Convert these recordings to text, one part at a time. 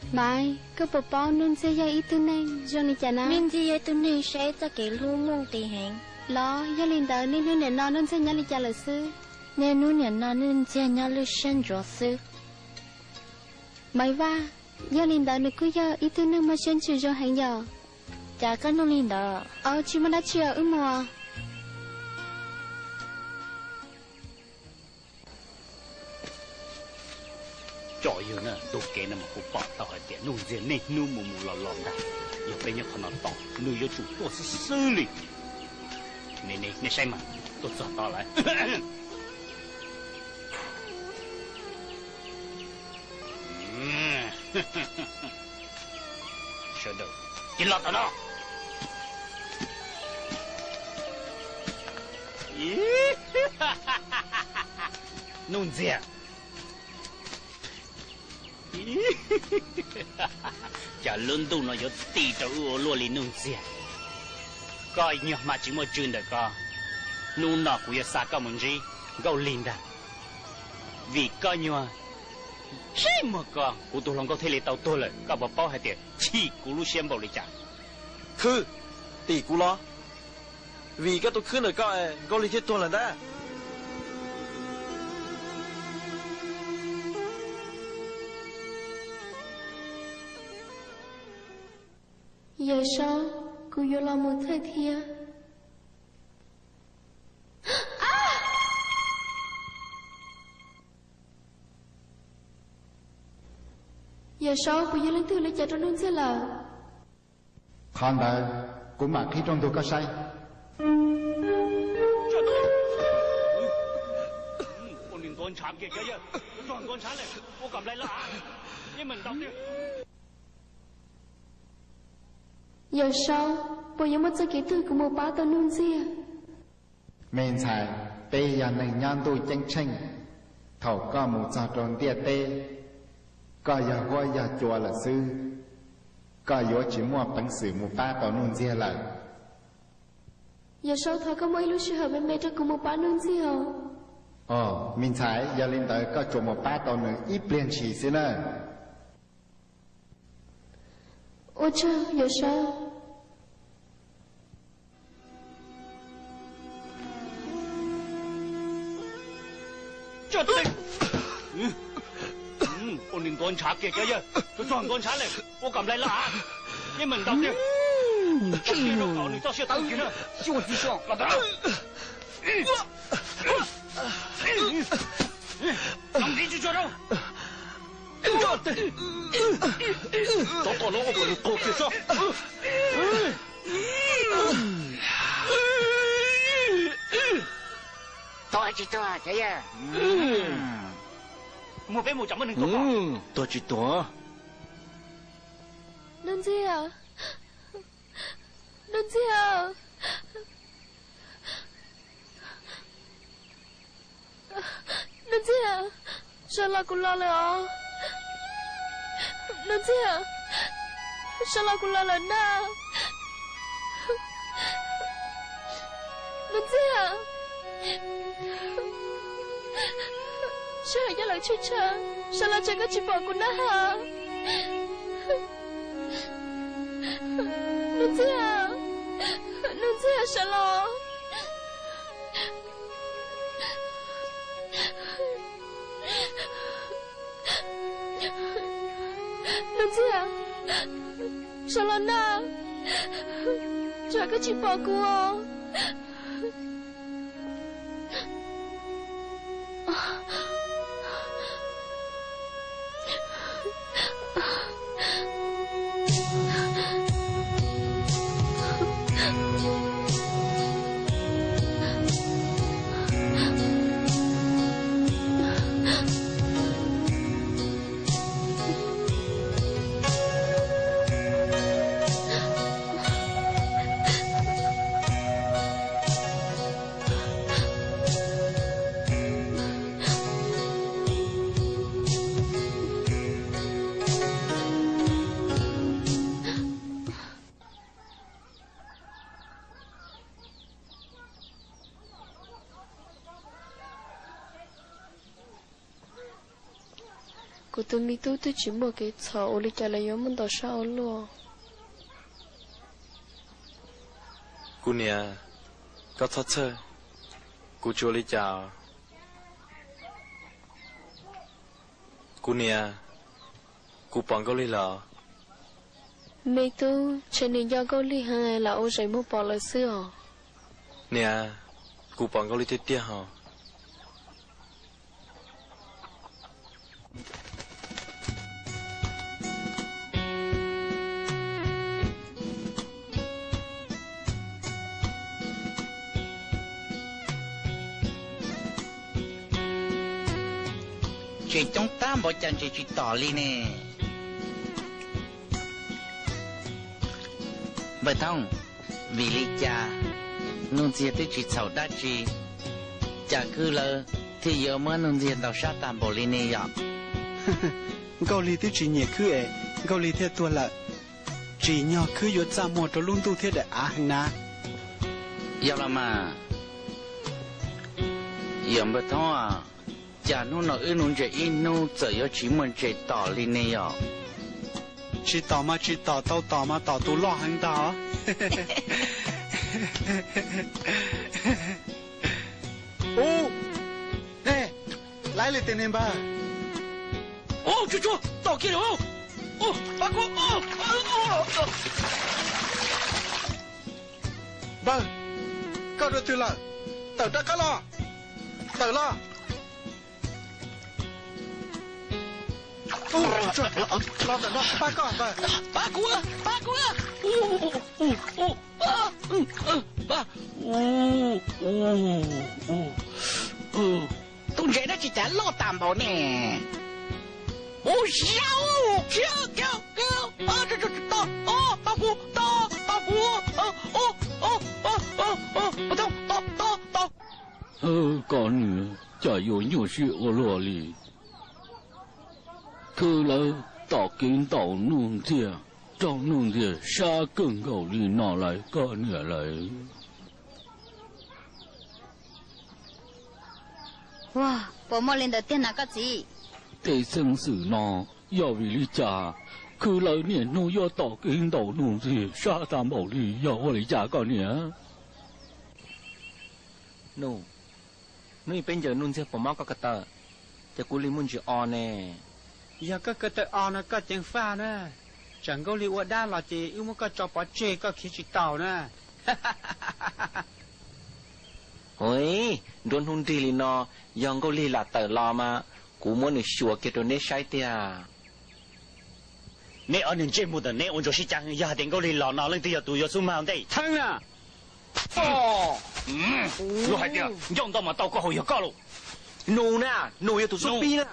Maiv, koj puas paub Nuj Ntxiag yog ib tug neeg zoo li cas na? Nuj Ntxiag yog ib tug neeg saib txoj kev hlub muaj nqis heev. Los yog li ntawd niaj hnub nim no Nuj Ntxiag nyob li cas lawm xwb? Niaj hnub nim no Nuj Ntxiag nyob lub siab ntsuav xwb. Maiv Vaj, yog li ntawd nws kuj yog ib tug neeg muaj siab ntsws zoo heev yom? Cas koj nug li ntawd? Aub, tsis muaj dab tsi os, wb mus. Cov yawg na, tus kev no mas kuv pom tau hais tias Nuj Ntxiag niaj hnub mus mus los los ntag. Yog peb nyob qhov no tos nws yuav tsum tuaj xwb xwb li. Ne ne, nej saib mas, tuaj txog tod lawm. Sawv daws cia li los tom no. Nuj Ntxiag, cas lub ntuj no yuav ti rau wb ua luaj li Nuj Ntxiag. Koj nyuag hma tsis muaj tswv ntawm ko, hnub no kuv yuav xa koj mus ntsib Nkauj Lig ntag. Vim koj nyuag ntsej muag ko kuv tus hluas nkauj thiaj li tau tuag lawm. Koj puas paub hais tias chim kuv lub siab npaum li cas? Khwb, tim kuv los, vim koj tus khwb ntawm koj Nkauj Lig thiaj tuag lawm ntag. Yawm Saub, kuv yuav los mus thiab thiab. Yawm Saub, puas yog leej twg ua li cas rau Nuj Ntxiag lawm? Qhov ntawd kuv mam qhib rau ntug koj saib. Yawm Saub, puas yuav muaj txoj kev twg kuv mus pab tau Nuj Ntxiag? Me ntxhais, peb yog neeg nyob ntuj ceeb tsheej. Thaum koj mus txog rau ntiaj teb, koj yog huab yog cua lawm xwb, koj yuav tsis muaj peev xwm mus pab tau Nuj Ntxiag lawm. Yawm Saub, thov koj muaj ib lub sij hawm me me rau kuv mus pab Nuj Ntxiag os. Os, me ntxhais, yog li ntawd koj tsuas mus pab tau nws ib pliag ntshis xwb na. Ua tsaug Yawm Saub. Ua nws ntuav ntshav kiag cov yawg, tsuag ntuav ntshav lawm, ua kom nplai lawm, yeej meem ntaus kiag, rau kom nws txoj sia tawm kiag na. Los tau, los ntxiv tsuag tsuag rau. Tov tom no ua kom nws qaug kiag sob. Tuag tsis tuag cov yawg? Muaj peb mus tsam muaj neeg tuag. Tuag tsis tuag? Nuj Ntxiag, Nuj Ntxiag, Nuj Ntxiag, sawv los kuv los lawm os. Nuj Ntxiag, sawv los kuv los lawm na. Nuj Ntxiag, sij hawm coj lawv tshwj tsam, sawv los tsam koj tsis pom kuv na has. Nuj Ntxiag, Nuj Ntxiag sawv los. Nuj Ntxiag, sawv los na, tsam koj tsis pom kuv os. Kuv tus me tub twb tsis muaj kev txhaum, ua li cas lawv yuav muab ntaus sab ua luaj? Kuv niam, koj txhob txhawj, kuv tsis ua li cas. Kuv niam, kuv pom Nkauj Lig lawm. Me tub, ntshe nws nco Nkauj Lig heev lam ua zeem muab pom lawm xwb os. Niam, kuv pom Nkauj Lig tiag tiag hos. Tseem coob tag npaum cas ntses tsis tom li ne. Npawg Thoob, vim li cas Nuj Ntxiag twb tsis txhaum dab tsi, cas khwb lawv thiaj yuav muab Nuj Ntxiag ntaus sab tag npaum li ne yom? Nkauj Lig twb tsis nyiam khwb es Nkauj Lig thiaj tuag lawm. Tsim nyog khwb yuav txaj muag rau lub ntuj thiab daim av heev na. Yog los mas, yog npawg Thoob, cas hnub no wb nuv ntses ib hnub txawm yuav tsis muaj ntses tom li ne yom? Tsis tom mas tsis tom, tau tom mas tom tus loj heev ntag. Ub, ne, laiv li tes ne npawg. Ub, tsuag tsuag, tom kiag lawm. Ub, pab kuv. Npawg, koj dua twg lawm? Tawm rov qab los. Tawm los. Los ntawm no pab koj npawg. Pab kuv, pab kuv. Tus ntses dab tsi cas loj tas npaum ne? Ua siab, siab, siab, siab, tos, tos kuv, tos, tos kuv, tos, tos, tos, tos. Koj niam, cas yuav nyuaj siab ua luaj li. Khwb lawv tom kev ntaus Nuj Ntxiag, raug Nuj Ntxiag sab kawg nkaus li no lawm koj niam lawm. Ua, puas muaj li ntawd tiag na koj txiv? Tej xeeb xwm no yog vim li cas khwb lawv niaj hnub yuav tom kev ntaus Nuj Ntxiag sab tag npaum li, yog ua li cas koj niam? Nuj, hnub ib peb ncaws Nuj Ntxiag puas mob koj ko taw, ces kuv li muaj ntsis o ne. Yog koj ko taw o no koj ceev faj na, tsam Nkauj Lig ua dab los ces wb muab koj tso pov tseg koj khiav tsis taus na. Ua, nruab hnub nrig li no, yog Nkauj Lig lam tawm los mas kuv muab nws xyuas kiag rau neb saib tiag. Neb ob niag ntsej muag ntawm neb ua ntsuag sib cav heev, yog hais tias Nkauj Lig los no leej twg yog tus yuav xub mag ua ntej? Theeb na! Luag hais tias ncauj ntau mas tau kauj haus yog koj lauj. Nus na, nus yog tus xub pib na.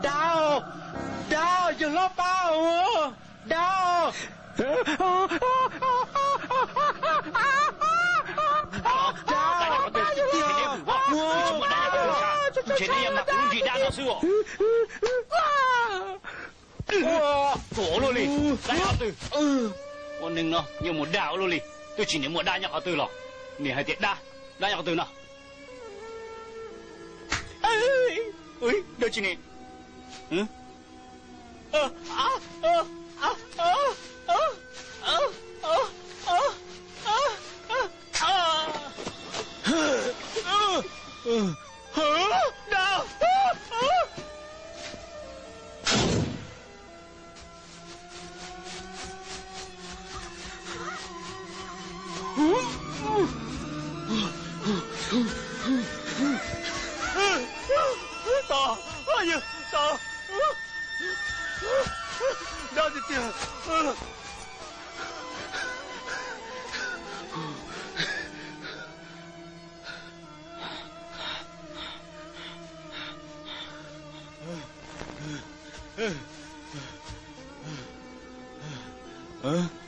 Dab, dab, yawg hlob pab, dab. Dab, dab, yawg hlob, ntshe neb yog mas kuv lub nrig dab no xwb os. Ua luaj li, dab nyob qhov twg? Ua neeg no yuav mus dag ua luaj li, twb tsis niam muaj dab nyob qhov twg los niam hais tias dab, dab nyob qhov twg no? Dab tsi ne? Dab. Tos, yawg tos, dab tiag tiag.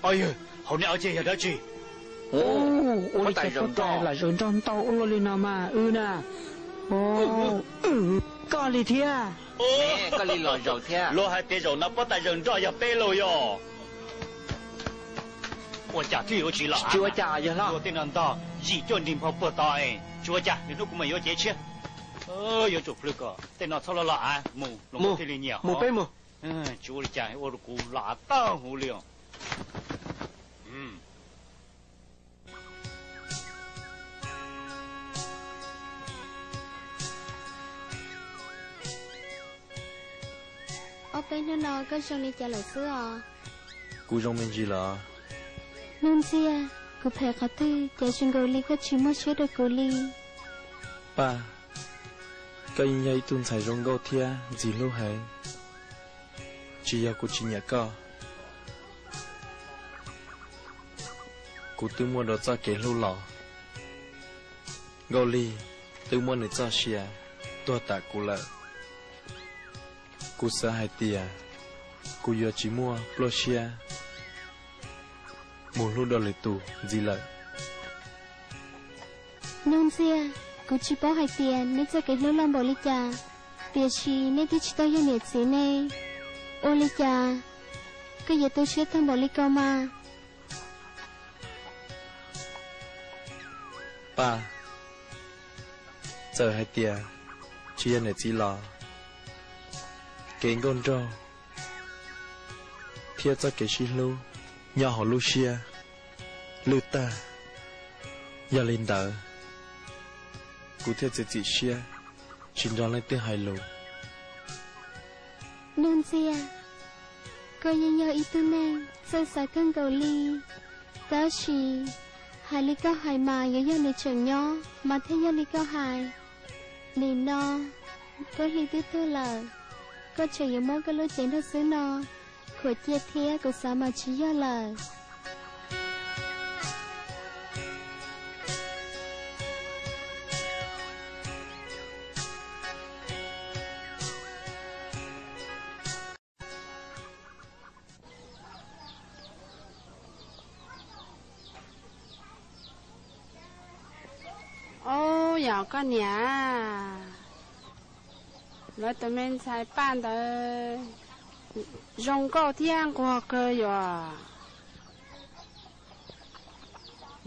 Ob yawg, hauv nej ob ceg yog dab tsi? Ua li cas tais lam zaum ntau ua luaj li no mas wb na. Koj li thiab. Koj li los zaum thiab. Luag hais tias zaum no pob tais zaum nroj yog peb los yog. Ua cas twb yuav tsis los? Tsis ua cas yog loj. Tej no ntog yim cuaj nrig nphau puag tod, tsis ua cas, lwm hnub kuv mam yuav cev tshiab. Yuav tsum plhws kom tej no txhob loj loj av mus los thiaj li nyiam. Mus peb mus. Tsis ua li cas ua rau kuv los av tag huv li os. Ob peb hnub no koj zoo li cas lawm xwb os? Kuv zoo me ntsis lawm. Nuj Ntxiag, kuv phem qhov twg ces zoo nkaus li koj tsis muaj siab rau kuv li. Paj, koj yeej yog ib tug ntxhais zoo nkauj thiab ntxim hlub heev, tsis yog kuv tsis nyiam koj. Kuv twb muaj dua txoj kev hlub los, Nkauj Lig twb muab nws txoj sia tuag tam kuv lawm. Kuv xav hais tias kuv yuav tsis muaj pluaj siab mus hlub dua lwm tus ntxiv lawm. Nuj Ntxiag, kuv tsis paub hais tias nej txoj kev hlub loj npaum li cas, tiam sis nej twb tsis tau yog niam txiv ne. Ua li cas koj yuav tu siab tag npaum li ko mas? Paj, txawm hais tias tsis yog niam txiv los kev nkauj nraug thiab txoj kev sib hlub nyob hauv lub siab lwj tag. Yog li ntawd, kuv thiaj txiav txim siab tsis nrog leej twg hais lus. Nuj Ntxiag, koj yeej yog ib tug neeg txawj xav kawg nkaus li, tab sis hais li koj hais mas yuav yog nws tseem nyob mas thiaj yog li koj hais. Nim no Nkauj Lig twb tuag lawm, koj tseem yuav muab koj lub cev nrog xwb no khuam cia thiab, kuv xav mas tsis yog lawm. Ub, yog koj niam, lawv tus me ntxhais Paj ntawd zoo nkauj thiab nquag kawg yuav.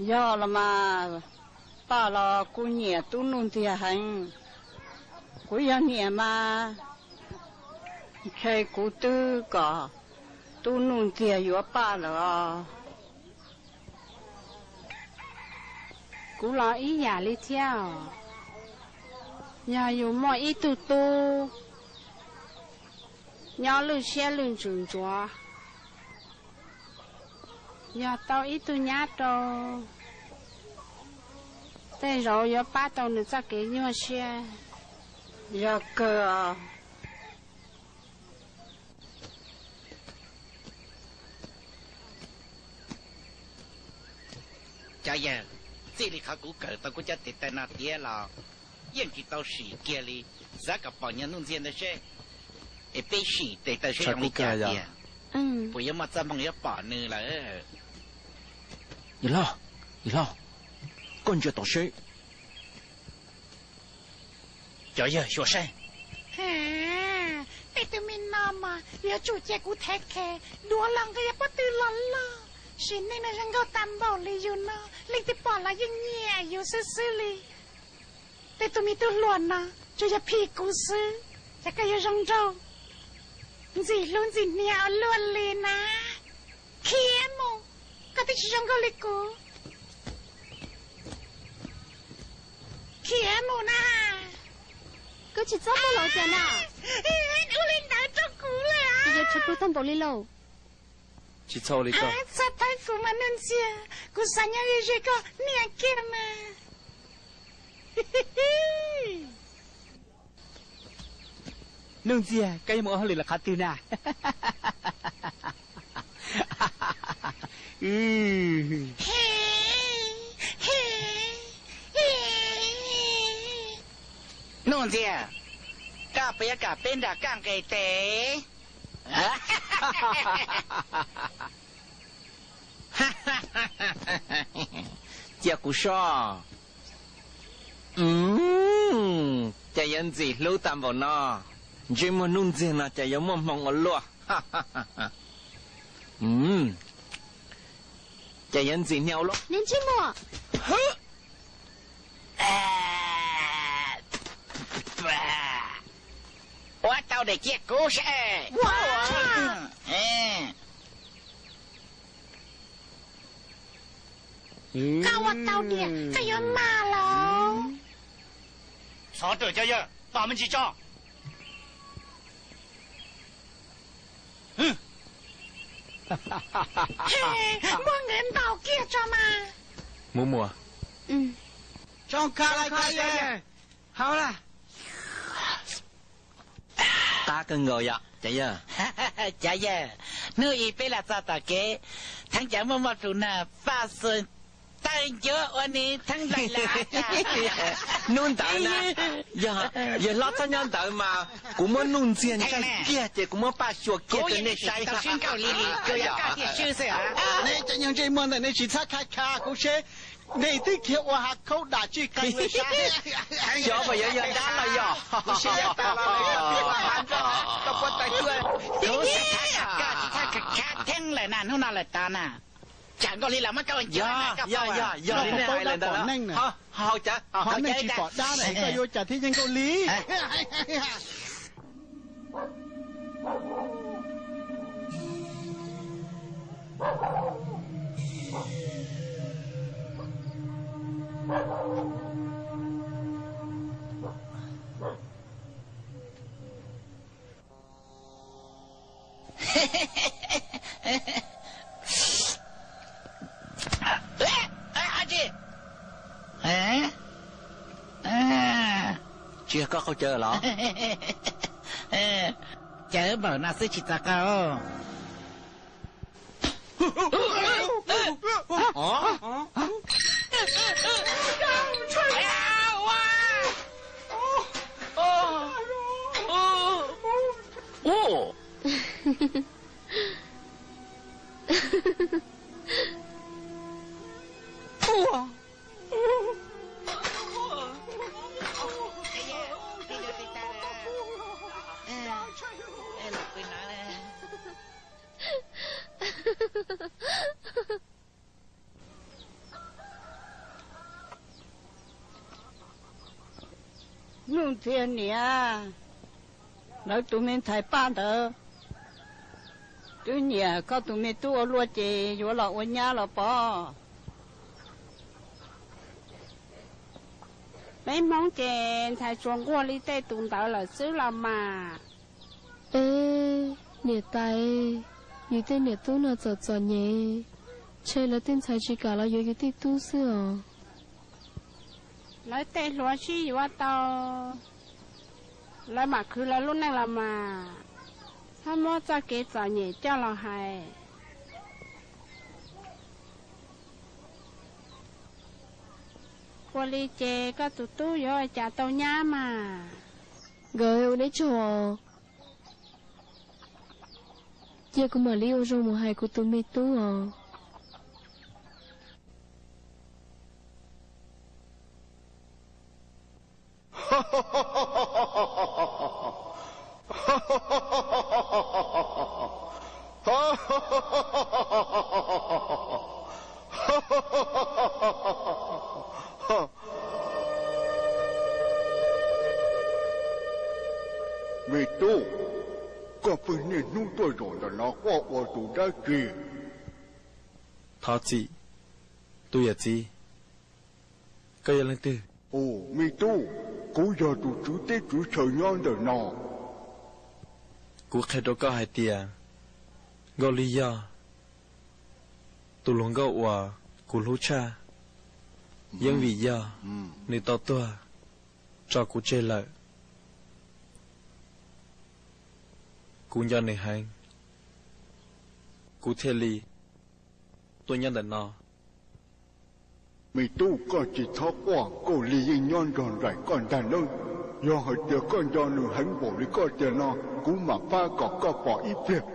Yog los mas, Paj los kuj nyiam Tub Nuj Ntxiag heev. Kuv yog niam mas ntshe kuv twb kom Tub Nuj Ntxiag yuav Paj lawm os. Kuv los ib yam li thiab os. Yog yus muaj ib tug tub nyob lwj siab lwj ntsws ntsuav, yog tau ib tug nyab rau, tej zaum yuav pab tau nws txoj kev nyuaj siab. Yog kawg os. Cov yawg, txij li qhov kuv kawm tau kuv cov tes taw no tiav los yeej tsis tau sim kiag li. Xav kom pom nyuag Nuj Ntxiag ntawd seb, es peb sim tes taw seb zoo li cas tiag, puas yuav muaj txoj hmoo yuav pom nws lawm. Niam hlob, niam hlob, koj ntsia tom seb. Cov yawg xyuas saib. Tej tus me no mas yuav tsum cia kuv thev khe, duav los nqis pob tw los loj. Sim neej no zoo nkauj tas npaum li yus no, leej twg pom los yeej nyiam yus xwb xwb li. Tej tus me tub hluas no tsuas yog phim kuv xwb, ces koj yuav zoo nraug ntxim hlub ntxim hnia ua luaj li na. Khiav mus, koj twb tsis zoo nkauj li kuv. Khiav mus na. Koj tsis txhob muab los cas na. Ua li ntawd rau kuv lawm. Koj yuav tshav pluag tag npaum li lauj. Tsis txhob ua li ko. Txhob thawb kuv mas Nuj Ntxiag, kuv xav nyob ze ze koj niam kiag mas. Nuj Ntxiag, koj yuav mus ua hauj lwm lawm qhov twg na? Nuj Ntxiag, koj puas yuav kom peb nrog koj nqis tes? Cia kuv soj. Ces yuav ntxim hlub tas npaum no, ntsej muag Nuj Ntxiag no ces yuav muaj hmoo ua luaj. Mm. Ces yuav ntxim hnia ua luaj. Niag ntsej muag. Ua tau dej ciaj kuv seb. Koj ua tau tiag, koj yuav mag los? Xov rawm cov yawg, tom me ntsis tso. Muab nkawd ntaus kiag tso mas. Mus muas. Tso kha lawm cov yawg. Hauv lawm. Qab kawg nkaus yom cov yawg. Cov yawg, hnub ib peb los txog tom kev, theeb cov muaj muaj plhus na, faj xus tawg ncuav ua ni theeb lawm. Hnub ntawd na, yog yawg hlob txhob nyob ntawd mas kuv muab nuj ntxiag ntsaig kiag ces kuv muab paj xyuas kiag rau nej saib. Tau sib nkauj li li, kuv yog koj tiag swb xwb. Nej cov nyuag ntsej muag ntawm nej tsis txhob kha kha kuv seb nej twb khiav ua hav khaub dam tsij qees lawm sav. Xyov puas yuav yog dab los yog. Kuv xav kha kha theeb lawm na, hnub no lawm tod na. Tsam Nkauj Lis los muab koj ua ncua. Yog, yog, yog li nej hais lawm ntawd. Hau cawv, hau cawv, tsis pom dab lawm, koj yuav cas thiaj yeej Nkauj Lis. Tsis yog koj qaug cawv los? Cawv npaum no xwb tsis txaus qaug. Nuj Ntxhias niam, lawv tus me ntxhais Paj ntawd twb nyiam koj tus me tub ua luaj ces yuav los ua nyab los pob. Peb Hmoob ces ntxhais tsuas nquag li tej tus ntawd lawm xwb los mas. Eb, niam tais, yus tej niam tub no txom txom nyem, ntshe lawv tej ntxhais tsis kam los yuav yus tej tub xwb os. Lawv tej hluas sib yuav tau, lawv mam khwv lawv lub neej los mas. Txhob muab txoj kev txom nyem coj los hais. Ua li ces koj tus tub yuav ua cas tau nyab mas. Nkawd ua neb tsaug os. Cia kuv mam li ua zoo mus hais kuv tus me tub os. Me tub, koj pheej niaj hnub tuaj zaum ntawm no quaj ua tus dab tsi? Thov txim, tus yawm txiv. Koj yog leej twg? Ua, me tub, kuv yog tus tswv teb tswv chaw nyob ntawm no. Kuv qhia rau koj hais tias Nkauj Lis yog tus hluas nkauj uas kuv hlub tshaj. Yeej vim yog nws tau tuag tso kuv tseg lawm, kuv nco nws heev, kuv thiaj li tuaj nyob ntawm no. Me tub, koj tsis txhob quaj, Nkauj Lis yeej nyob nrog nraim koj ntag nawb. Yog hais tias koj nco nws heev npaum li koj tias no, kuv mam pab kom koj pom ib pliag.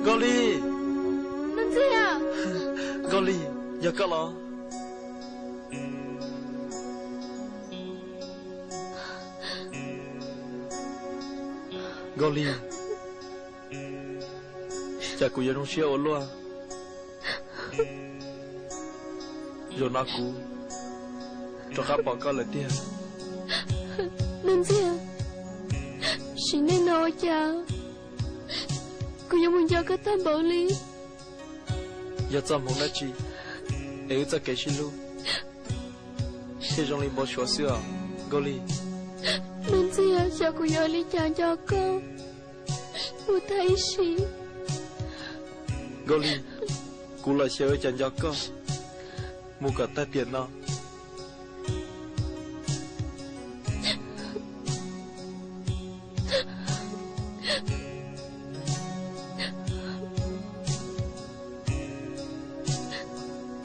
Nkauj Lig! Nuj Ntxiag! Nkauj Lig, yog koj los? Nkauj Lig, cas kuv yuav zoo siab ua luaj. Zaum no kuv rov qab pom koj lawm tiag. Nuj Ntxiag, sim neej no ua cas kuv yuav mus nco koj tag npaum li? Yog txoj hmoov dab tsi es wb txoj kev sib hlub thiaj zoo li npau suav xwb os Nkauj Lig? Nuj Ntxiag, xyov kuv yuav ua li cas nco koj mus tag ib sim. Nkauj Lig, kuv los xyaw ua cas nco koj mus kom tag tiam no.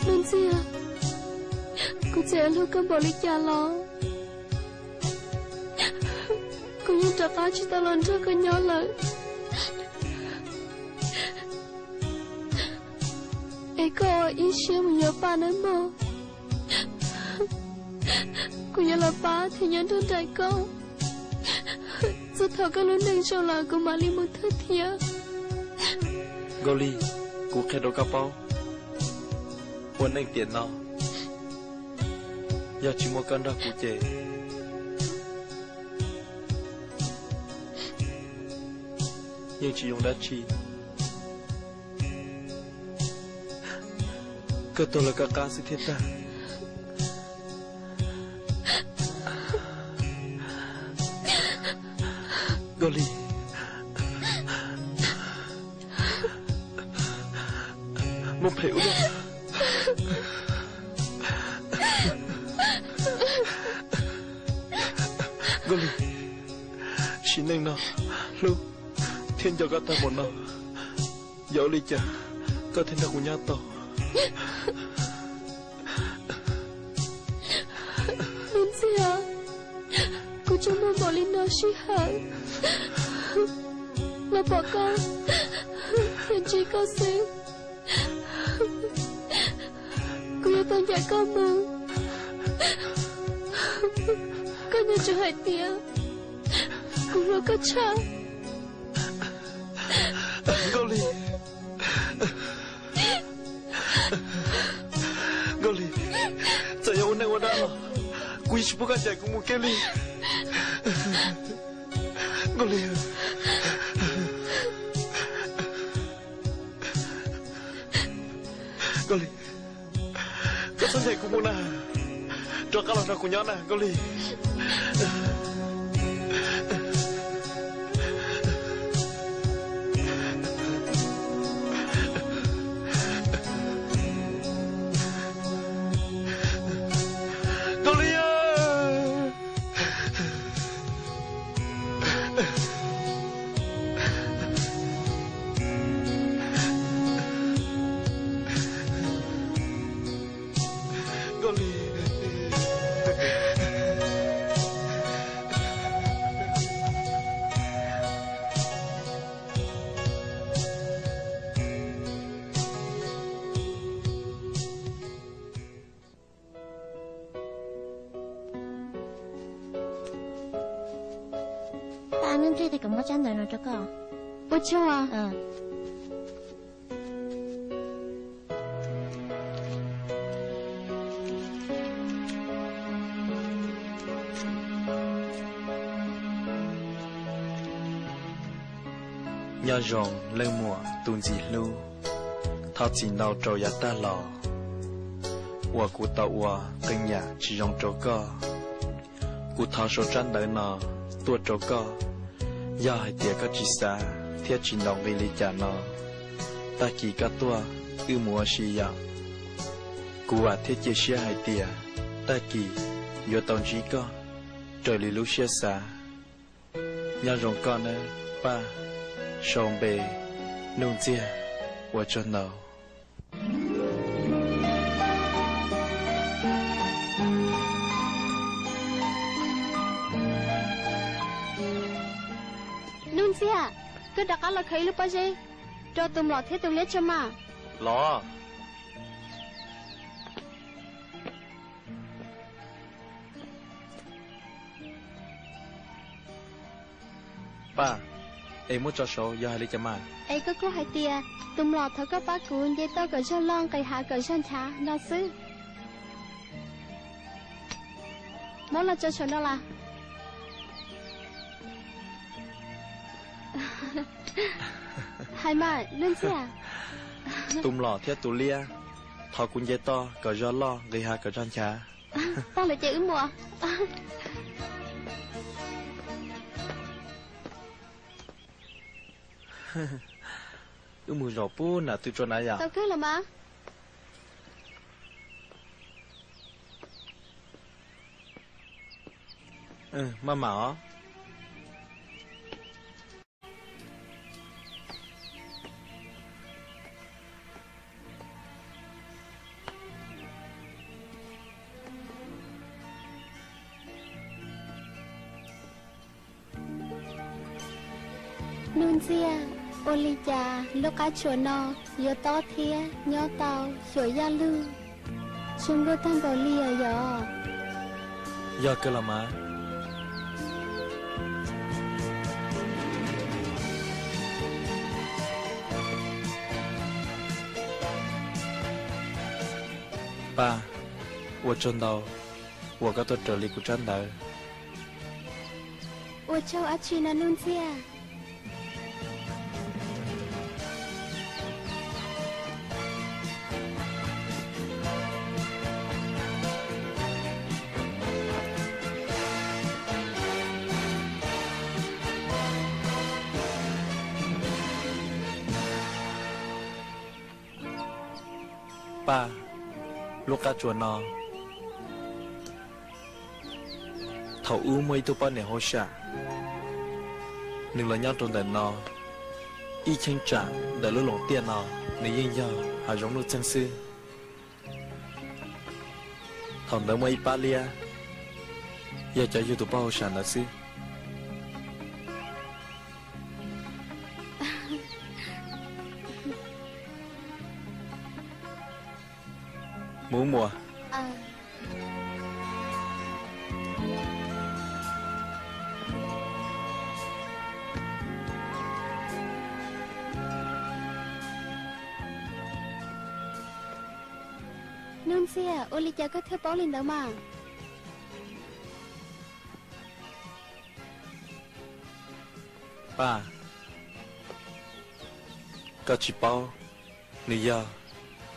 Nuj Ntxiag, kuv txawm hlub koj npaum li cas los kuv yeej rov qab tsis tau los nrog koj nyob lawm. Es koj ua ib siab mus yuav Paj nawb mog. Kuv yuav los pab thiab nyob nrog nraim koj txog thaum koj lub neej zoo lawm kuv mam li mus thawj thiab. Nkauj Lig, kuv qhia rau koj paub, ua neej tiam no yog tsis muaj koj nrog kuv ces yeej tsis zoo dab tsi. Koj tuag los koj qab xwb thiaj tag. Nkauj Lig, muab phem ua luaj. Nkauj Lig, sim neej no hlub thiab nco koj tag npaum no, yog ua li cas koj thiaj nrog kuv nyob tau? Nuj Ntxiag, kuv tsuas muaj npaum li no sij hawm los pom koj thiab ntsib koj xwb. Kuv yuav tau ncaim koj mus. Koj nco ntsoov hais tias kuv hlub koj tshaj. Nkauj Lig, Nkauj Lig, txawm yog ua neej ua dab los kuv yeej tsis pub koj ncaim kuv mus kiag li. Nkauj Lig, Nkauj Lig, koj txhob ncaim kuv mus na, rov qab los nrog kuv nyob na Nkauj Lig. Nkauj Lig, Nkauj Lig. Paj, Nuj Ntxiag tias kom muab tsab ntawv no rau koj. Ua tsaug. Nyob zoo leej muam tus ntxim hlub, thov txim ntau rau yav tag los uas kuv tau ua qee yam tsis zoo rau koj. Kuv thov sau tsab ntawv no tuaj rau koj, yog hais tias koj tsis xav thiab tsis ntaus nqi li cas no, tag kis koj tuaj wb mus ua si yom. Kuv vam thiab cia siab hais tias tag kis yuav tau ntsib koj raws li lub siab xav. Nyob zoo koj nawb Paj, sau npe Nuj Ntxiag, ua tsaug ntau. Nuj Ntxiag, koj rov qab los khaws ib lub pob zeb. Rau tus mlom thiab tus liab tso mas. Los. Paj, es muab tso saud yog hais li cas mas? Es koj kuj hais tias tus mlom thov koj pab kuv nce toj kom zog loj nqis hav kom zog nchav no xwb. Muab los tso saum no las. Hais mas Nuj Ntxiag. Tus mlom thiab tus liab thov kuv nce toj kom zog loj nqis hav kom zog nchav. Tag lawm ces wb mus. Wb mus zaum pub nram tw tsua na yom. Tau kawg los mas. Maj mam os. Nuj Ntxiag, ua li cas lub qab tsuas no yuav tob thiab nyob tau xyuam yaj lug, zoo nkauj tag npaum li os yom? Yog kawg los mas. Paj, ua tsaug ntau uas koj tuaj raws li kuv tsab ntawv. Ua tsaug dab tsi no Nuj Ntxiag? Paj, lub qab tsuas no, thaum ub muaj ib tug poj niam hauj sam, nws los nyob rau ntawm no, ib cheeb tsam ntawm lub loos tiaj no, nws yeej yog hav zoov nuj txeeg xwb. Thaum ntawd muaj ib pab liab, yog cov yug tus poj hauj sam ntawd xwb. Mus muas. Nuj Ntxiag, ua li cas koj thiaj paub li ntawd mas? Paj, koj tsis paub, nws yog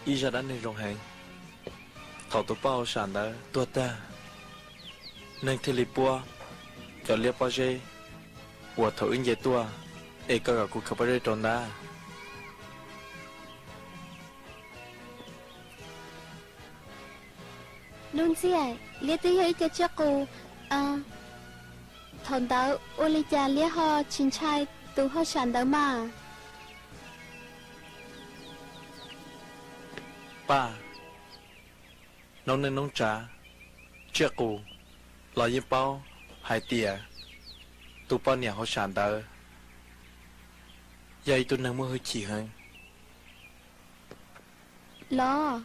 ib zaj dab neeg zoo heev. Thaum tus poj hauj sam ntawd tuag tag, neeg thiaj li puab cov liab pob zeb uas thaum wb nce tuaj es koj kom kuv khaws pob zeb rau ntag. Nuj Ntxiag, liab twb yog ib co tsiaj qus. Thaum ntawd ua li cas liab ho tsis ntshai tus hauj sam ntawd mas? Paj, noob neej noob tsav, tsiaj qus los yeej paub hais tias tus poj niam hauj sam ntawd yog ib tug neeg muaj hwj chim heev los.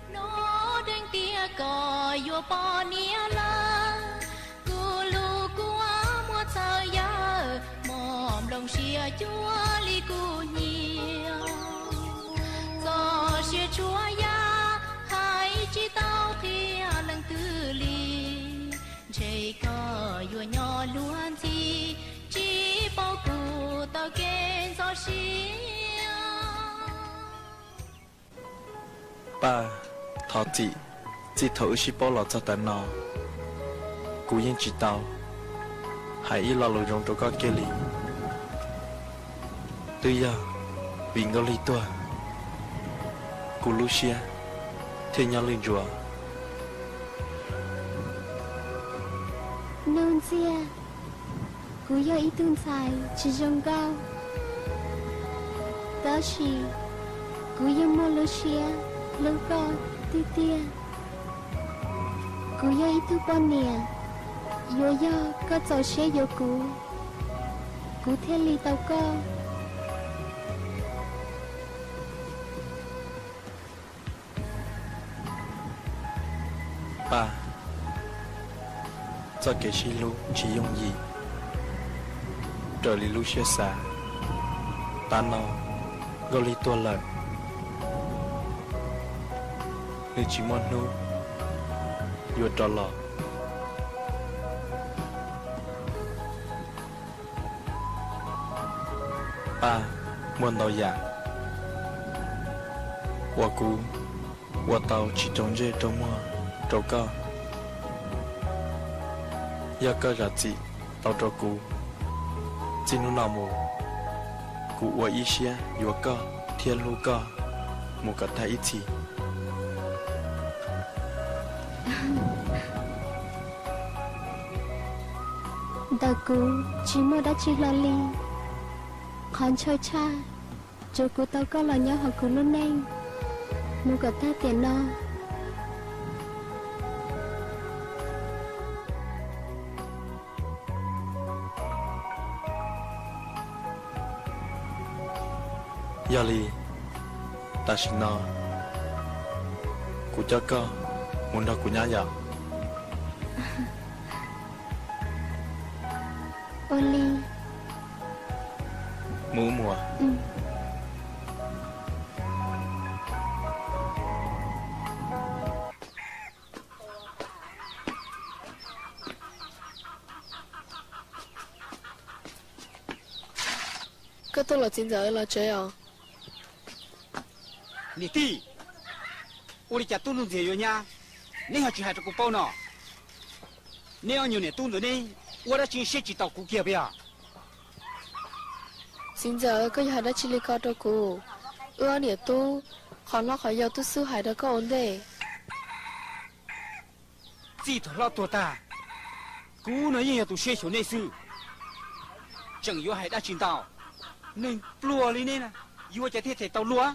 Hnub deeg tias koj yuav poj niam lawm, kuv lub kua muag txhawv yawg, mos nplooj siab cuag li kuv nyiam. Txoj sia tshua yam hais tsis tau qhia leej twg li, ntshe koj yuav nyob luag ntxhi, tsis paub kuv taw kev ntxhov siab. Paj, thov txim, txij thaum wb sib paub los txog tav no, kuv yeej tsis tau hais ib lo lus zoo rau koj kiag li. Twb yog vim Nkauj Lig tuag, kuv lub siab thiaj nyob lwj ntsuav. Nuj Ntxiag, kuv yog ib tug ntxhais tsis zoo nkauj, tab sis kuv yeej muaj lub siab hlub koj tiag tiag. Kuv yog ib tug poj niam, yuav yog koj txaus siab yuav kuv, kuv thiaj li tau koj. Paj, txoj kev sib hlub tsis yooj yim raws li lub siab xav. Tav no Nkauj Lig tuag lawm, nws tsis muaj hnub yuav rov los. Paj, muaj ntau yam uas kuv ua tau tsis rau ntsej rau muag rau koj. Yog koj zam txim tau rau kuv, txij hnub no mus kuv ua ib siab yuav koj thiab hlub koj mus kom tag ib txhis. Ntawm kuv tsis muaj dab tsi hlo li. Qhov ntshaw tshaj, tsuas kuv tau koj los nyob hauv kuv lub neej mus kom tag tiam no. Yog li, tam sim no kuv coj koj mus nrog kuv nyob yom? Ua li. Mus mus. Koj tuaj los txiv ntxawm los tsev os? Niam tij, ua li cas tub ntxhias yuav nyab, neb ho tsis hais rau kuv paub no? Neb ob nyuag niam tub ntawd neb ua dab tsi siab tsis tau kuv kiag puas yog? Txiv ntxawm, koj yuav hais dab tsi li ko rau kuv? Wb ob niam tub, qhov hlob qhov yau twb xub hais rau koj ua ntej. Txij thaum hlob tuag tag, kuv no yeej yog tus siab xyuas nej xwb, tseem yuav hais dab tsi ntau. Neeg pluag li neb na, yuav cas thiaj them tau luag?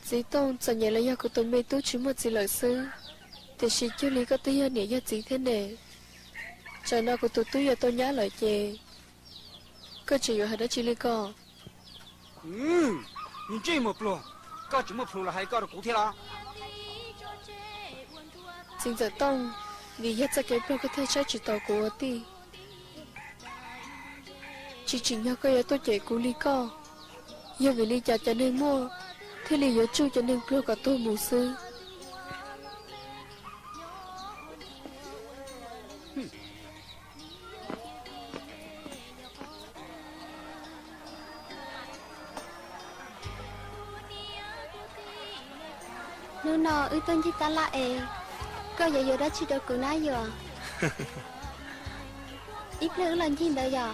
Txiv Tooj, txom nyem los yog kuv tus me tub tsis muaj txiv lawm xwb, tiam sis cuag li koj twb yog niam yog txiv thiab ne. Tsam no kuv tus tub yuav tau nyab lawm ces koj tseem yuav hais dab tsi li ko? Niag ntsej muag pluag, koj tseem muaj plhus los hais koj rau kuv thiab los? Txiv ntxawm Tooj, vim yog txoj kev pluag koj thiaj saib tsis taus kuv ua tij. Tsis tsim nyog koj yuav tuaj cem kuv li koj. Yog vim li cas cov neeg muaj thiaj li yuav tsuj cov neeg pluag kom tuag mus xwb? Hnub no wb tuaj ncig tab laj es koj yuav yuav dab tsi rau kuv na yom? Ib pliag wb los ncig ntawd yom?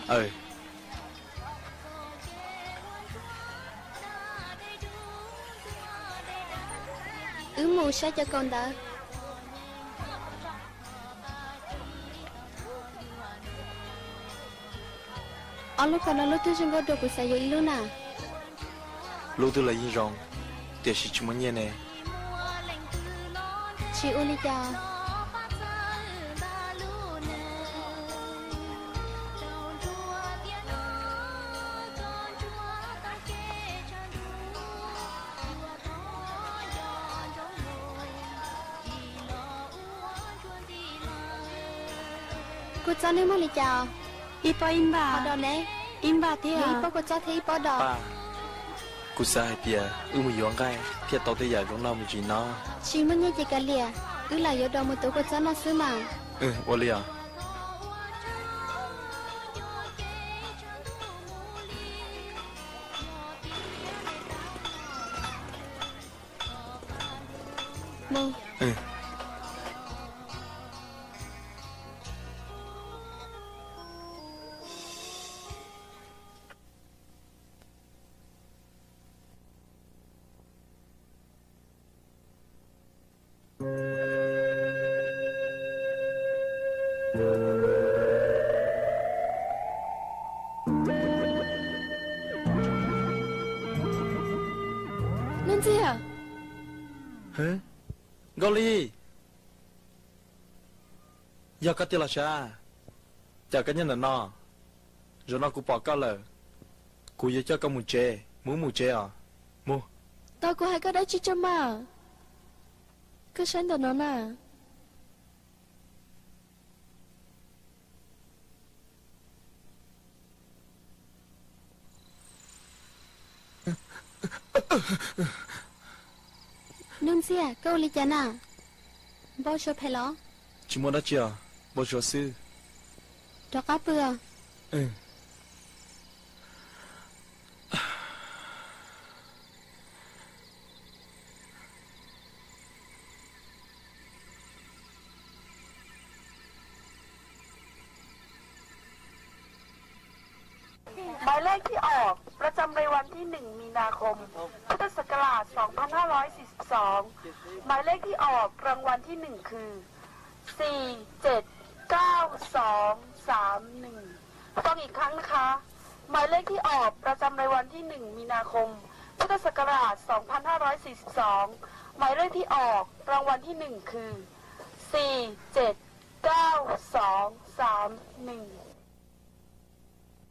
Wb mus saib cov kaus ntawd. Ob lub kaus no lub twg zoo nkauj dua kuv xav yuav ib lub na. Lub twg los yeej zoo, tiam sis tsis muaj nyiaj ne. Tsis ua li cas. Kua txob nej muag li cas? Ib pob ib npaj. Ho dos ne? Ib npaj thiab. Ib pob kua txob thiab ib pob dos. Kuv xav hais tias wb mus yuav nqaij thiaj tau tej yam zoo noj me ntsis no. Tsis muaj nyiaj ces kav liam, wb lam yuav dos mus tuav kua txob noj xwb mas. Ua li os. Nuj Ntxiag! Nkauj Lig, yog koj tiag los sav? Cas koj nyob ntawm no? Zaum no kuv pom koj lawm, kuv yuav coj koj mus tsev, mus mus tsev os. Mus. Tau kuv hais koj dab tsi tso mas. Koj saib ntawm no na. Nuj Ntxiag, koj ua li cas na? Npau suav phem los? Tsis muaj dab tsi os, npau suav xwb. Rov qab pw os.หมายเลขที่ออกประจำในวันที่หนึ่งมีนาคม พุทธศักราช สองพันห้าร้อยสี่สิบสอง หมายเลขที่ออกรางวัลที่หนึ่งคือ สี่เจ็ดเก้าสองสามหนึ่ง ฟังอีกครั้งนะคะ หมายเลขที่ออกประจำในวันที่หนึ่งมีนาคม พุทธศักราช สองพันห้าร้อยสี่สิบสอง หมายเลขที่ออกรางวัลที่หนึ่งคือ สี่เจ็ดเก้าสองสามหนึ่ง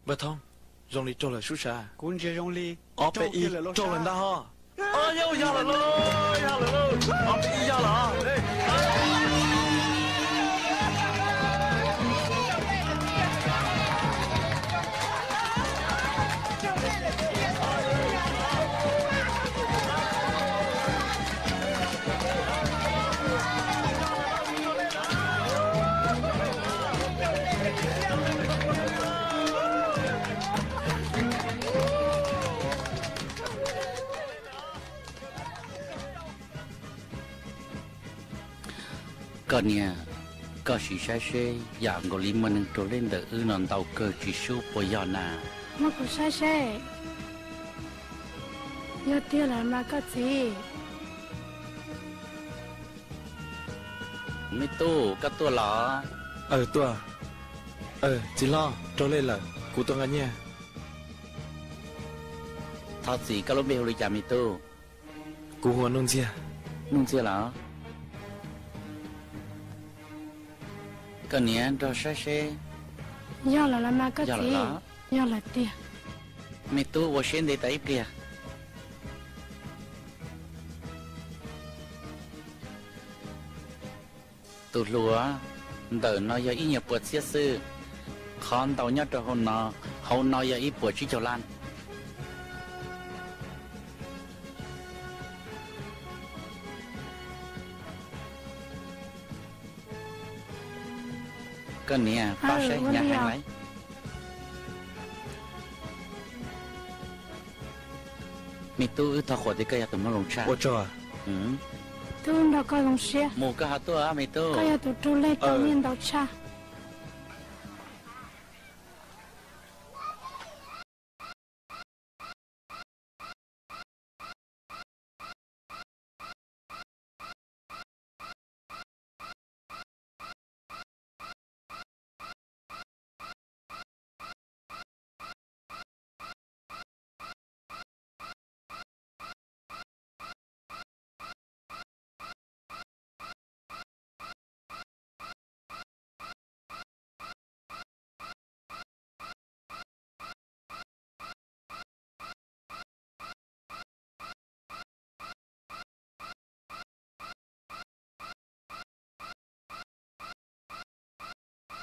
Npawg Thoob, zoo li raug lawm sub sav. Ob peb ib raug lawm ntag ho. Yog lawm lauj, yog lawm lauj, ob peb ib yog lawm. Koj niam, koj sim saib seb yam nkaus li muaj neeg raug lej ntawm wb no ntau kawg tsis sub puas yog na? Muab kuv saib seb. Yog tiag lawm mas koj txiv. Me tub, koj tuaj los? Aws, tuaj. Aws, txiv hlob, raug lej lawm, kuv tuaj nqa nyiaj. Thov txim, koj lub npe hu li cas me tub? Kuv hu ua Nuj Ntxiag. Nuj Ntxiag los? Koj niam, nrog saib seb. Yog lawm los mas koj txiv. Yog lawm tiag. Me tub, ua siab ntev tas ib pliag. Tus hluas, ntawm no yog ib nyuag puas txhiab xwb, qhov ntau nyob rau hauv no, hauv no yog ib puas tsib caug lab. Koj niam, pab saib hnyav heev lawm. Me tub, wb thov qhuas tias koj yog tus muaj hmoo tshaj. Ua tsaug. Tub nrog koj zoo siab. Mus koj ho tuaj me tub. Koj yog tus raug lej tau nyiaj ntau tshaj.